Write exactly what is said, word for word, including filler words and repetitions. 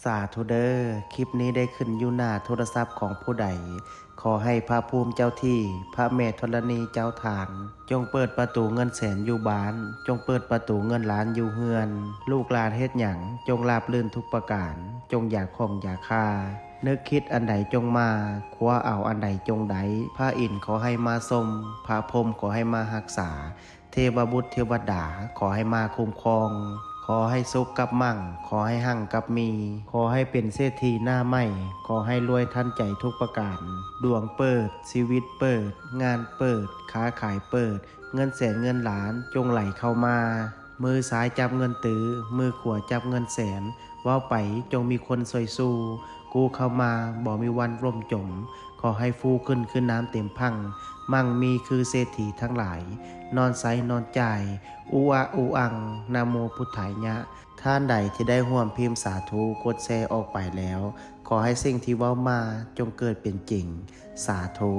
สาธุเด้อ คลิปนี้ได้ขึ้นอยู่หน้าโทรศัพท์ของผู้ใด ขอให้พระภูมิเจ้าที่ พระแม่ธรณีเจ้าทาน จงเปิดประตูเงินแสนอยู่บ้าน จงเปิดประตูเงินล้านอยู่เฮือน ลูกหลานเฮ็ดหยัง จงราบรื่นทุกประการ จงอย่าข้องอย่าคา นึกคิดอันใดจงมา คว้าเอาอันใดจงได้ พระอินทร์ขอให้มาชม พระพรหมขอให้มารักษา เทวบุตรเทวดาขอให้มาคุ้มครอง ขอให้สุขกับมั่ง ขอให้หั่งกับมี ขอให้เป็นเศรษฐีหน้าใหม่ ขอให้รวยทันใจทุกประการ ดวงเปิด ชีวิตเปิด งานเปิด ค้าขายเปิด เงินแสนเงินล้านจงไหลเข้ามา มือซ้ายจับเงินตื้อ มือขวาจับเงินแสน เว้าไปจงมีคนซอยสู้ กู้เข้ามาบ่มีวันล่มจม ขอให้ฟูขึ้นคือน้ำเต็มพัง มั่งมีคือเศรษฐีทั้งหลาย นอนใสนอนจ่าย อุอะอุอัง นะโมพุทธายะ ท่านใดที่ได้ร่วมพิมพ์สาธุ กดแชร์ออกไปแล้ว ขอให้สิ่งที่เว้ามาจงเกิดเป็นจริง สาธุ